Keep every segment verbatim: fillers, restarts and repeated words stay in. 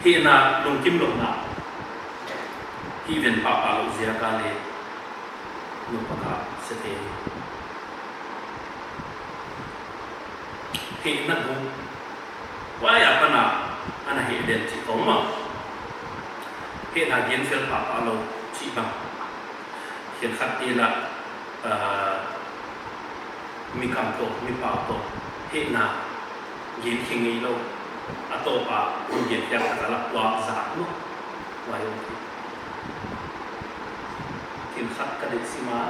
Hehna lungkimlouhna hih ven pahpah lou ziak a leh nupa kha sete. Hehna guk, huai apan a ana heh den chih khong maw. Hehna genfel pahpah lou chih bang. Khenkhat te lah, ah, mi kam toh, mi pau toh hehna gen khe ngeilou. A toh pa hon gen khiak tak a lah puak zak maw. Huai om. Khenkhat ka deih sim a,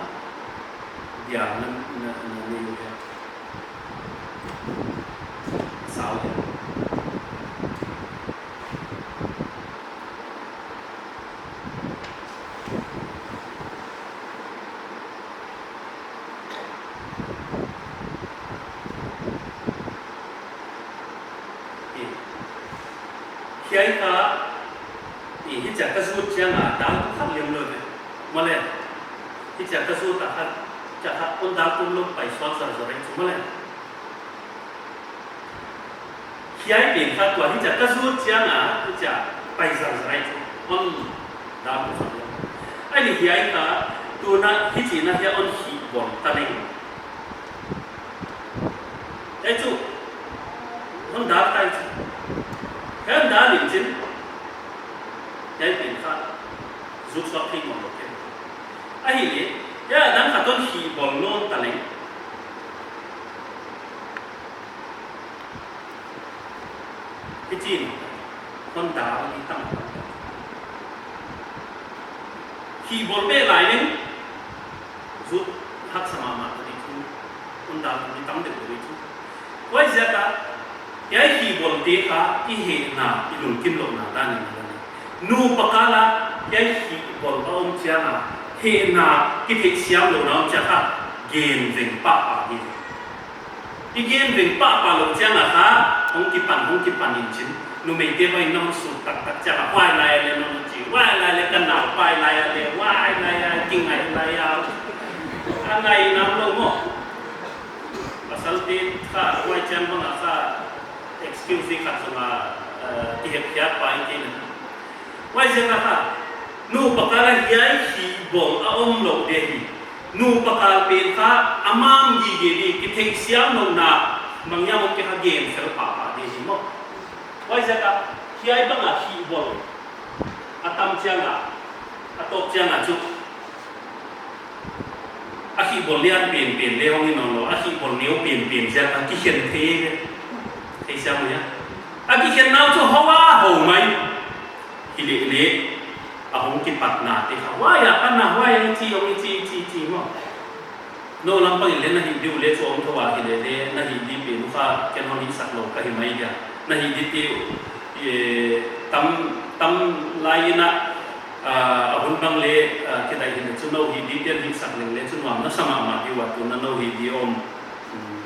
dia na, na, na nei uh hia. Sau hia. Hiai kha, hichia ka zut chiang a dal tu khat liam lou ve. Maw le. Hichia ka zut a khat, chia khat kon dal tu lou pai suak zar zar ei chu maw le. Hiai pen kha tua hichia ka zut chiang a, hichia pai zar zar ei chu. Kon dal tu khat liam. Ahi hiai kha, tuna hichi na hia hon hihbawl ta leng. Ei chu, hon dal ta ei chu. Hon dal in chin. Hiai pen kha, zuk suak thei mawk lou kei. Ahihleh, hiai a dang khat hon hihbawl nawn ta leng. Hichi'n, hon dal di tam. Hihbawl beh lai in, zut haksa mahmah ta di chu, hon dal di tam deuh di chu. Huaiziak a, hiai hihbawl te kha i hehna, i lungkimlouhna dan in a la ni. Nupa kal a, hiai hihbawl a om chiang a, hehna, kitheihsiamlouhna om chiang kha, gen veng pahpah di. I gen veng pahpah lou chiang a kha, hong kipan, hong kipan in chin. Numeite bang in na hon sut taktak chiang a, huai lai a leh na hon chi, huai lai a leh ka nau pai lai a leh, huai lai a kingai lai a. A ngai nam lou maw. Pasal te kha, huai chiang bang a kha, excuse di khat zong a, eh, kihep khiak pai kei na. Huaiziak a kha, nupa kal a hiai hihbawl a omlou di hi. Nupa kal pen kha a mang gige di, kitheihsiamlouhna, mang hiam om kei kha genfel pahpah di hi maw. Huaiziak a, hiai bang a hihbawl a tam chiang a, a tawp chiang a chu. A hihbawl lian penpen leh hong hi nawn lou, a hihbawl neu penpen ziak a kikhen thei ve. Theisiam uh hia. A kikhen nau chu hou a hou mai. Hilehleh, a hong kipatna te kha. Huai a pan a, huai a chi, hong chi, chi, chi maw. Nou lam pang in leh na hih di uh leh chu om thou a, hilehleh, na hih di pen uh kha, ken hon hihsak lou ka hi mai dia. Na hih di te uh, eh, tam, tam lai in a, Ah, a hun bang leh, ah, kidai hi leh chu nou hih di pen hihsak leng leh chu nuam na sa mahmah di ua, tuna nou hih di om, um,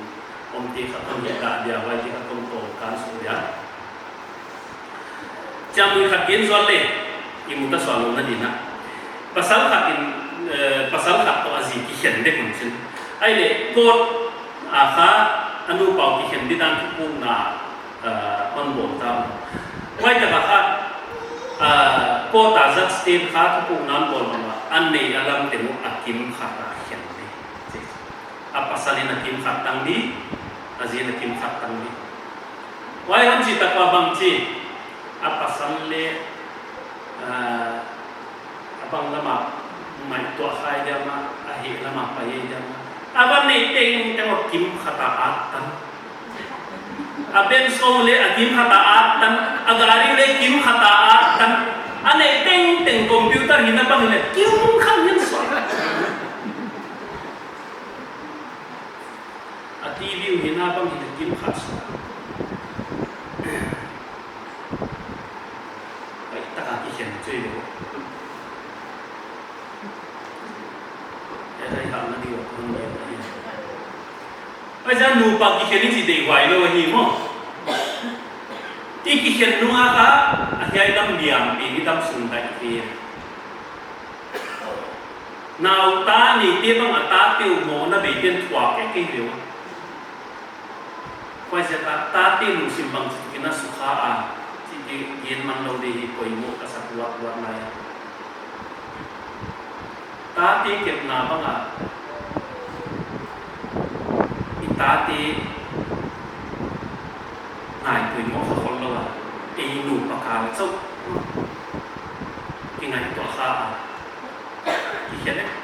om te kha kon hih dah dia, huai te kha kon tawm kan suk dia. Chiang nui khat gen zual leh, i mu ta sual lou na di na. Pasal khat in, eh, pasal khat toh a zi kikhen dek un chin. Ahihleh, court a kha, a nupa uh kikhen di dan thupukna, ah, hon bawl ta. Huai tak a kha, ah, court a judge ten kha thupukna hon bawl bang a, a nei a lam teng uh a kim khat a khen di. A pasal in a kim khat tang di, a zi in a kim khat tang di. Huai hon chi tak a bang chi, a pasal leh, ah, A bang lam a mai tuah khai diam a, a heh lam a pai diam a. A van nei tengteng a kim khat a at tan. A bench leh a kim khat a at tan. A gari leh kim khat a at tan. A nei tengteng computer hi na bang leh kim khat hi'n suak. A TV uh hi na bang hi leh kim khat suak. Pai tak a kikhen chu i ve. Huai zah nupa kikhen i chih deihhuai lou ahi maw. I kikhen nung a kha, a hiai lam liam pen i dam sung dai hi. Nau ta neite bang a tate uh mohna bei ten thuak kei kei ve ua. Huaiziak a tate lungsim bangchituk in a sukha a, chih Gen man lou di hi, poimoh ka sa luatluat lai a. Tate kepna bang a, i tate ngai poimoh kha khollou a, ei nupa kal chauh kingaihtuah kha a, kikhen e.